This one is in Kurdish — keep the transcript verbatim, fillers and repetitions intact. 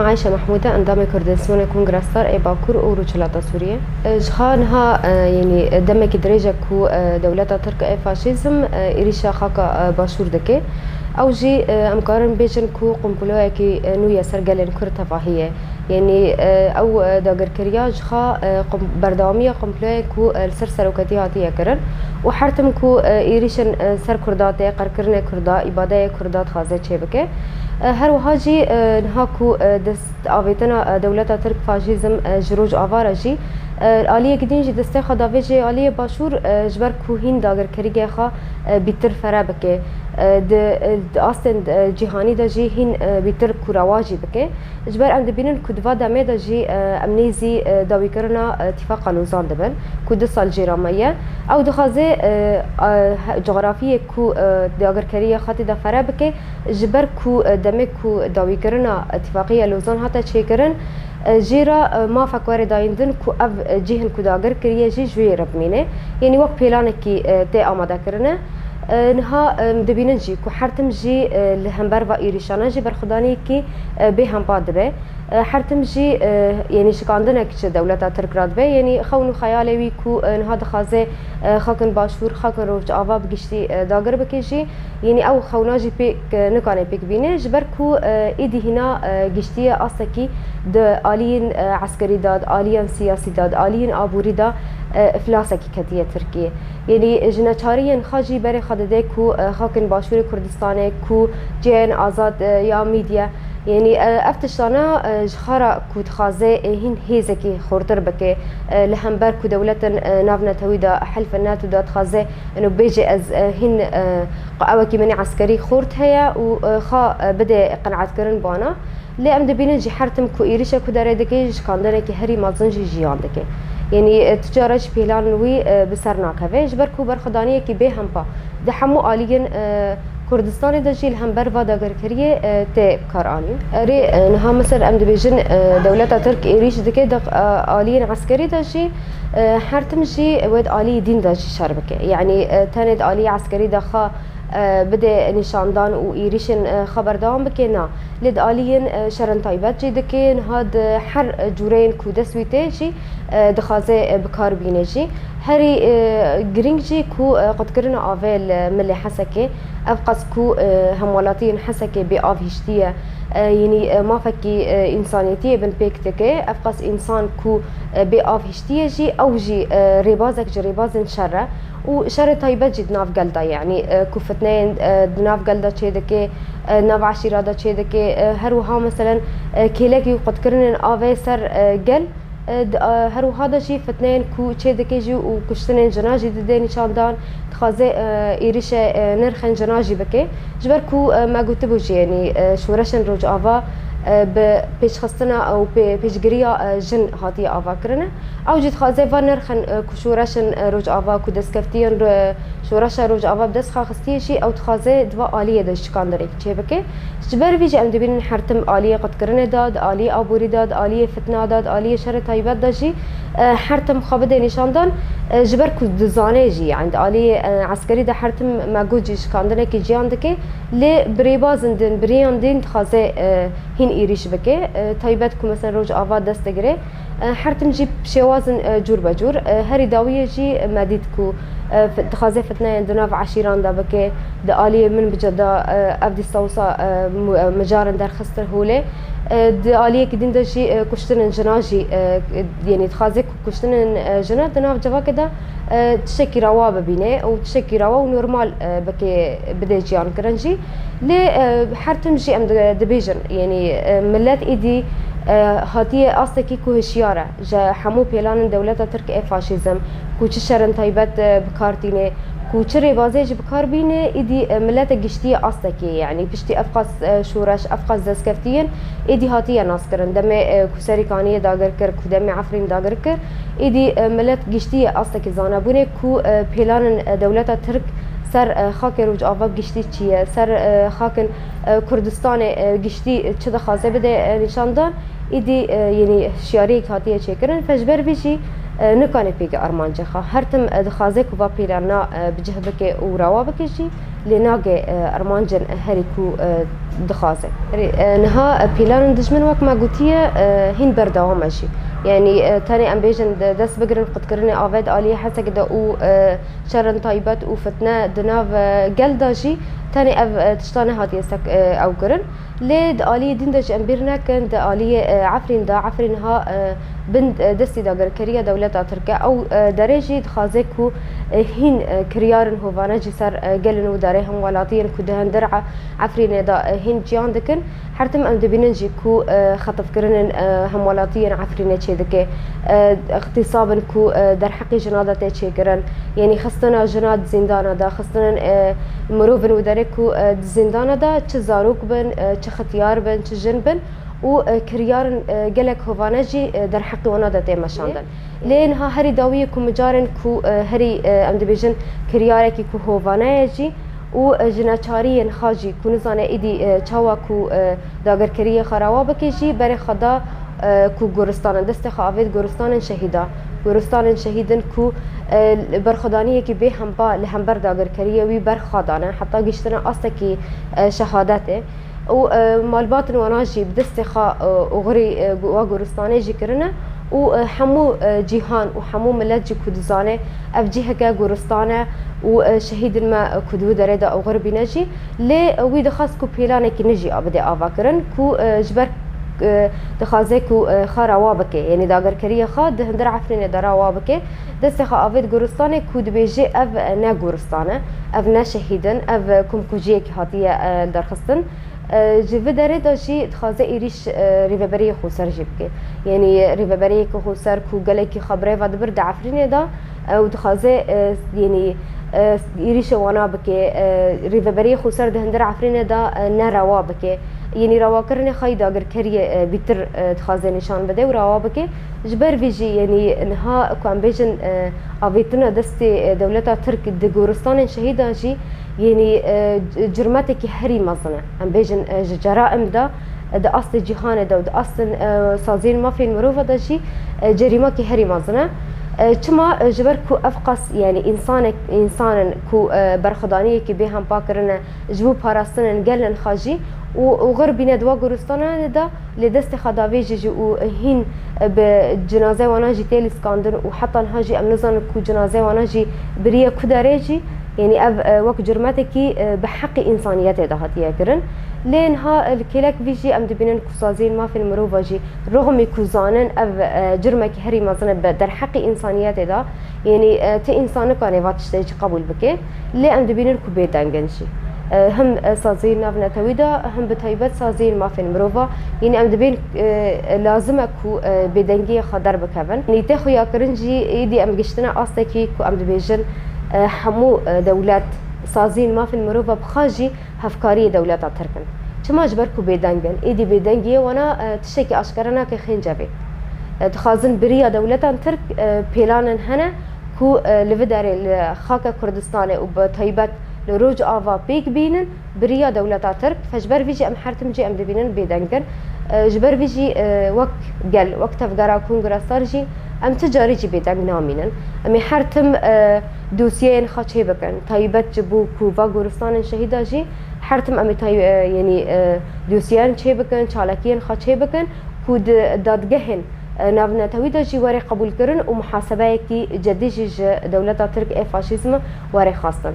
Ayşe Mehmûde, endamê Kurdîstonê Kongre Star ê Bakur û Rojhilata Sûriyê. Ji xwe niha, e, yanî demekî dirêj e ku, e, dewleta Tirk ê faşîzm, e, êrîşa xaka, e, Başûr dike. Ew jî, e, em karin bêjin ku komployekî, e, nû ye ser gelên Kurd tevahî ye. Yanî, e, ew, e, dagirkeriya ji xwe, e, kom-, berdewamiya komployên ku, e, li ser seroketî hatiye kirin û her tim ku, e, êrîşên, e, ser Kurda tê, qirkirinê Kurda, îbadeyê Kurda dixwaze çêbike. E, her wiha jî, e, niha ku, e, dest avêtina, e, dewleta Tirk faşîzm, e, ji Rojava re jî, e, aliyekî din jî destê xwe davêje aliyê Başûr, e, ji ber ku hîn dagirkeriyê xwe, e, bîtir fere bike. E, di, e, di astên, e, cîhanî de jî hîn, e, bîtir ku rewa jî bike. Ji ber em dibînin ku di va demê de jî, e, em nêzî, e, dawîkirina, e, Tîfaqa Lozan dibin, ku du sal jê re maye. Ew dixwaze, e, e, he-, cografiyê ku, e, dagirkeriyê xwe tê de fere bike, ji ber ku, e, demê ku dawîkirina Tîfaqiya Lozan hate çêkirin, e, jê re, e, mafek were dayîn din ku ev, e, cihên ku dagir kiriye jî ji wê re bimîne. Yanî wek pêlanekî, e, tê amade kirine. E, niha, e, em dibînin jî ku her tim jî, e, li hember va êrîşana jî berxwedaniyekî, e, bêhempa dibe. E, her tim jî, e, yanî şikandinek ji dewleta Tirk re dibe. Yanî xewn û xeyalê wî ku, e, niha dixwaze, e, xakin Başûr, xakin Rojava bi giştî, e, dagir bike jî, yanî ew xewna jî pêk, e, nikane pêk bîne, ji ber ku, e, êdî hîna, e, giştiye astekî di aliyên, e, eskerî de, di aliyên siyasî de, di aliyên aborî de, e, iflasekî ketiye Tirkiyê. Yanî ji neçariyên xwe jî berê xwe dide ku, e, xakên Başûrê Kurdistanê, ku cihên azad, e, ya mîdya, yanî, e, ev tiştana, e, ji xwe re ku dixwaze, e, hîn hêzekî xurtir bike, e, li hember ku dewletên, e, navnetewî de, helfên NATO de dixwaze, eno bêje ez, e, hîn, e, qawekî min ê eskerî xurt heye û, e, xwe, e, bide qenaetkirin bana. Lê em dibînin jî her tim ku êrîşek ku derê dike, şikandinekî herî mezin jî jiyan dike. Yanî, e, tu cara jî pêlanên wî, e, bi ser nakeve. Ji ber ku berxwedaniyekî bêhempa di hemû aliyên, e, Kurdistanê de jî li hember va dagirkeriyê, e, tê kar anîn. Erê, e, niha misal em dibêjin, e, dewleta Tirk êrîş dike di, e, aliyên eskerî de jî, e, her tim jî wê di aliyê dîn de jî şer bike. Yanî, e, tenê di aliyê eskerî de xwe, e, bide nîşandan û êrîşên, e, xwe berdewam bike, na. Lê di aliyên, e, şerên taybet jî dike, niha di her, e, cûreyên ku dest wî tê jî, e, dixwaze, e, bi kar bîne jî. Herî, e, girîng jî ku, e, qutkirina avê li milê Hesekê, ev qas ku, e, hemwelatiyên Hesekê bê av hiştiye, e, yanî, e, mafekî, e, însaniyetiyê bin pêk dike, ev qas însan ku, e, bê av hiştiye jî, ew jî, e, rêbazek ji rêbazên şer e. Û şerê taybet jî di nav gel de, yanî, e, ku fitneyên, e, di nav gel de çêdike, e, nav eşîra de çêdike, e, her wiha meselen, e, kêlekî qutkirinên avê ser, e, gel, e, di, e, her wiha de jî fitneyên ku çêdike jî û kuştinên jina jî dide nîşandan, dixwaze, e, êrişe, e, nirxên jina jî bike. Ji ber ku, e, me gotibû jî, yanî, e, şoreşên Rojava, e, bi pêşxistina û pê-, pêşgiriya, e, jin hatiye avakirine. Ew jî dixwaze van nirxên, e, ku şoreşên, e, Rojava, ku destkeftiyên, e, şoreşa Rojava bi dest xwe xistiye jî, ew dixwaze di va aliyê de şikandinek çêbike. Ji ber vî jî em dibînin her tim aliyê qutkirinê de, di aliyê aborî de, di aliyê fitna de, di aliyê şerê taybet de jî, e, her tim xwe bide nîşandan, e, ji ber ku dizane jî, yani di aliyê, e, eskerî de her tim me got jî şikandinekî jiyan dike, lê bi rêbazên din, bi rêyan din dixwaze, e, hîn êrîş bike. E, taybet ku mesela Rojava dest digire, e, her tim jî şêwazin, e, cûr be cûr. E, herî dawiyê jî me dît ku, e, fi-, dixwaze fitneyên di nav eşîran de bike, di aliyê Minbicê de, e, ev dîsa wisa, e, mu-, e, mijarên derxistin holê. E, di aliyekî din de jî, e, kuştinên jina jî, e, e, yanî dixwaze ku kuştinên, e, jina di nav civakê de, e, tiştekî rewa bibîne û tiştekî rewa û normal, e, bike, bide jiyan kirin jî. Lê, e, her tim jî em di-, dibêjin, yanî, e, millet êdî, e, hatiye astekî ku hişyar e ji hemû pêlanên dewleta Tirk ê faşîzm, ku çi şerên taybet, e, bi kar tîne, ku çi rêbazê jî bi kar bîne, êdî, e, milete giştiye astekê, yanî piştî ev qas, e, şoreş, ev qas destkeftiyên êdî hatiye naskirin. Demê, e, ku Serîkaniyê dagir kir, ku demê Efrîn dagir kir, êdî, e, milet giştiye astekê zanebûnê ku, e, pêlanên, e, dewleta Tirk ser, e, xakê Rojava giştî çi ye, ser, e, xakin, e, Kurdistanê, e, giştî çi dixwaze bide, e, nîşandan, êdî, e, yanî hişyariyek hatiye çêkirin. Fe ji ber vî jî, E, nikane pêke armancê xwe. Her tim, e, dixwaze ku va pîlana, e, bi cih bike û rewa bike jî, lê nage, e, armancên herî ku, e, dixwaze. Erê, e, niha, e, pîlanên dijmin wek me gotiye, e, hîn berdewam e jî. Yanî, e, tenê em bêjin de-, dest bigirin qutkirinê avê di aliyê hesekê de û, e, şerin taybet û fitne di nav, e, gel de jî tenê ev, e, tişta nehatiye sek-, e, ew kirin. Lê di aliyê din de jî em bîr nekin, di aliyê, e, Efrîn de, Efrîn ha, e, bin, e, destî dagirkeriya dewleta Tirk e. Ew, e, derê jî dixwaze ku, e, hîn, e, kiryarên hovane jî ser, e, gelin û derê hemwelatiyên ku di hundir E-, Efrînê de, e, hîn ciyan dikin. Her tim em dibînin jî ku, e, xetifkirinên, e, hemwelatiyên Efrînê çêdike. E, îxtîsabin ku, e, derheqê jina de tê çêkirin. Yanî xistina jina di zîndana de, xistinên, e, mirovin û derê ku, e, di zîndana de çi zarok bin, e, çi xitiyar bin, çi jin bin û, e, kiryarên, e, gelek hovane jî, e, derheqê wana de tê meşandin. Lê niha herî dawiyê ku micarên ku, e, herî, e, em dibêjin kiryarekî ku hovane ye jî û, e, ji neçariyên xwe jî ku nizane êdî, e, çawa ku, e, dagirkeriyê xwe rewa bike jî berê xwe da, e, ku goristan in, destê xwe avêt goristanên şehîda. Goristanên şehîdin ku, e, berxwedaniyekî bê hempa li hember dagirkeriyê wî berxwe dane, heta gihiştine astekî, e, şehadetê. Û, e, malbatên wana jî bi destê xwe, e, oxirî, e, wa goristanê jî kirine û, e, hemû, e, cîhan û hemû milet jî ku dizane ev ciheke goristan e û, e, şehîdên me, e, ku di wî derê de oxir bîne jî, lê, e, wî dixwest ku pîlanekî nû jî a bide avakirin ku, e, ji ber, e, dixwaze ku, e, xwe rewa bike, yanî dagirkeriya xwe di hundir Efrînê de rewa bike, destê xwe avêt goristanê ku dibêje ev, e, ne goristan e, ev ne şehîd in, ev, e, komkujiyekî hatiye, e, derxistin. E, ji vî derê de jî dixwaze êrîş, e, Rêveberiyê Xweser jî bike. Yanî Rêveberiyeke Xweser ku gelekî xwe birêve dibir di Efrînê de, e, û dixwaze, e, yanî, e, êrîşa wana bike, e, Rêveberiyê Xweser di hundir Efrînê de, e, nerewa bike. Yanî rewakirinê xwe yî dagirkeriyê, e, bîtir, e, dixwaze nîşan bide û rewa bike. Ji ber vî jî, yanî niha ku em bêjin, e, avêtina destê, e, dewleta Tirk di goristanên şehîdan jî, yanî, e, c-, cirmetekî herî mezin e. Em bêjin, e, ji ceraim de, e, di astê cîhanê de û di astên, e, saziyên mafên mirova de jî, e, cerîmakî herî mezin e. E, çima? E, ji ber ku ev qas, yanî însanek, însan in ku, e, berxwedaniyekî bê hempa kirine, ji bo parastinên gelên xwe jî û, û xwe bîne di wa goristananê de, lê destê xwe davêjî jî û hîn bi cinazeyê wana jî tê lîskandin û heta niha jî em nizanin ku cinazeyê wana jî biriye ku derê jî, yanî ev, e, wek cirmetekî, e, bi heqê însaniyetê de hatiye kirin. Lê niha, e, li kêlek vî jî em dibînin ku saziyên mafên mirova jî rixmî ku zanin ev, e, cirmekî herî mezin e bi derheqê însaniyetê de, yanî, e, ti însan nikane va tiştê jî qebûl bike. Lê em dibînin ku bêdeng in jî. E, him, e, saziyên navnetewî de, him bi taybet saziyên mafên mirova. Yanî em dibên, e, lazim e ku, e, bêdengiyê xwe derbikevin. Yanî tê xuyakirin jî êdî em giştine astekî ku em dibêjin, e, hemû, e, dewlet saziyên mafên mirova bi xwe jî hevkariyê dewleta Tirk in. Çima? Ji ber ku bêdeng in. Êdî bêdengiyê wana, e, tiştekî aşkere nake xêncevê. E, dixwazin biriya dewletan Tirk, e, pêlanên hene ku, e, li vê derê li xaka Kurdistanê û bi taybet li Rojava pêk bînin, biriya dewleta Tirk. Fe ji ber vî jî em her tim jî em dibînin bêdeng in. E, ji ber vî jî, e, wek gel, wek tevgera Kongre Star jî em ti carî jî bêdeng namînin. Em ê her tim, e, dosyeyên xwe çêbikin. Taybet ji bo ku va goristanên şehîda jî her tim em ê tay-, e, yanî, e, dosyeyên çêbikin, çalakiyên xwe çêbikin ku di dadgehên, e, navnetewî de jî were qebûlkirin û muhasebeyekî cedî jî ji dewleta Tirk ê faşîzm were xwestin.